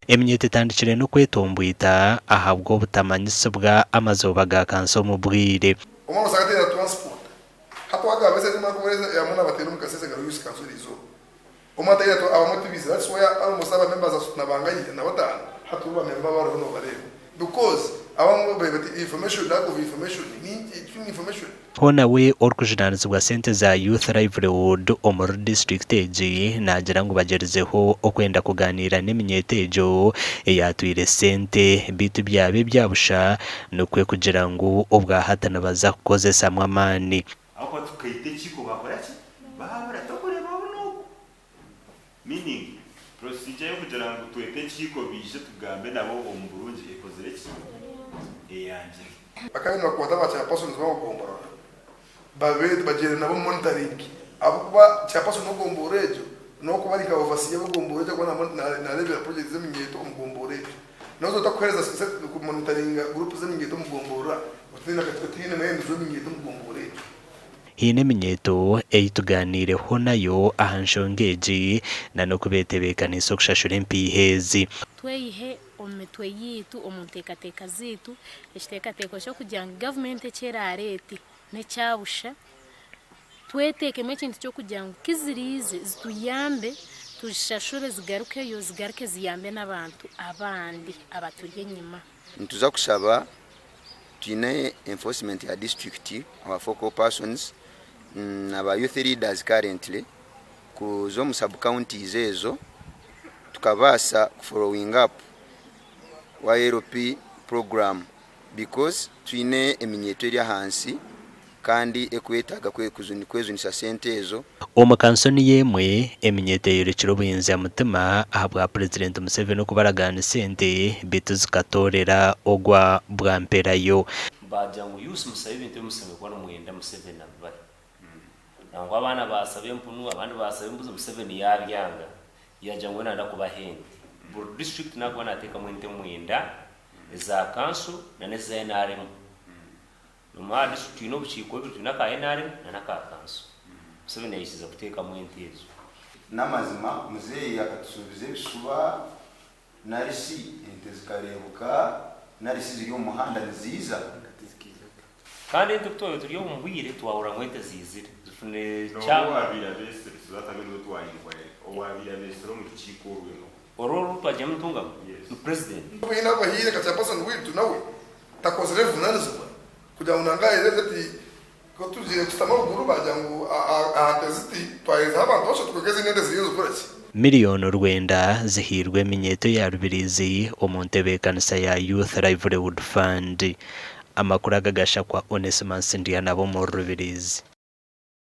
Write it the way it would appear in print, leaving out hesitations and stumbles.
Eminyeeto etandikire n'okwetombwita ahabw'obutamanyisibwa amazooba ga kanso omu bwire. Omwe amusanga taine na transport. Hati wagamba esente emwe akubureeza yamwe nabateera omu kasese nka youth council erizooba. Omwe ataine na abamwe tibize that's why almost aba members na bangahi na batano hati bo ba member abariho nobareeba because abamwe bati information lack of information ninki eki information. Hoona we orikujunaanizibwa sente za Youth Livelihood omuri disiturikiti egi naagira ngu bagyerizeho okwenda kugaaniira n'eminyeeto egyo eyaatwire sente beitu byaba ebya busha nikwo kugira ngu obwahati nibaza kukozesamu amaani. Ahabw'okuba tukaita ekiiko baakora ki? Baabura. Tokureeba obu n'oku. Meaning, procedure y'okugira ngu twete enkiiko baije tugambe nabo omu burungi ekozire ki? Eyangire. Bakaba nibakwata ba chairpersons b'amagomborora babeete bagyende nabo monitoring ahabw'okuba chairperson w'egomborora egyo n'okuba ari nka overseer w'egomborora egyo ahakuba nareebera projects z'eminyeeto omu gomborora egyo. Noza otakuheereza sente ku monitoringa group z'eminyeeto omu gomborora otaine mwebembezi w'eminyeeto omu gomborora egyo. Haine eminyeeto ei tugaaniireho nayo aha nshonga egi na n'oku beetebeekaniise okushashura empiiha ezi. Tweyihe omu mitwe yaitu, omu nteekateeka zaitu, ekiteekateeko ky'okugira ngu gavumenti eki eraareete n'ekya busha. Tweteekemu ekintu ky'okugira ngu ku ziriize zituyambe tuzishashure zigarukeyo, zigaruke ziyambe n'abantu abandi abaturi enyima. Nituza kushaba twine enforcement ya district, our focal persons na ba youth leaders currently kuza omu sub counties ezo tukabaasa ku following up YLP program because twine eminyeeto eri ahansi kandi ekwetaaga kwejunisa sente ezo. Omu kanso niyo emwe, eminyeeto eyorekire obuyinza mutima ahabwa Purezidenti Museveni okubaragaanisa ente beitu zikatoorera ogwa bwamperayo. Baagira ngu youths mushabe ebintu ebi mushemereire kuba nimwenda Museveni abibahe. Nangwa abaana baashaba empunu abandi baashaba embuzi Museveni yaabyanga yaagira ngu we nayenda kubaha ente. Buri district naakuba naateekamu ente mwenda eza kanso na n'eza NRM. Omu aha district twine obukiiko bubiri, twine aka NRM na n'aka kanso. Museveni yaikiriza kuteekamu ente ezo. N'amazima muzeeyi akatusuubiza ebishuba nari shi ente zikareebuka nari shi ziri omu muhanda niziiza? Kandi ente ku twabaire turi omu bwire twahurira ngu ente ziizire zifunire N'oha chairman. owaabaire abeetsire? Suzaata mbwenu niwe twayinkwayira. Owaabaire abeetsire omu rukiiko orwo n'oha? Orwo oru twagiihamu Ntungamo? Yes. Ni President. Haine abahiire nka chairperson waitu nawe takozire ebivunanizibwa kugira ngu nanga ahereze ati ku tugiire kushutama ahuguru bagira ngu aha nte ziti twaherezaho abantu bashatu kwonka ezindi ente ziriyo nizikora ki? Miriyoni rwenda zihairwe eminyeeto ya Rubirizi omu ntebeekanisa ya Youth Livelihood Fund. Amakuru aga gashakwa Onesmus Ndyanabo omuri Rubirizi.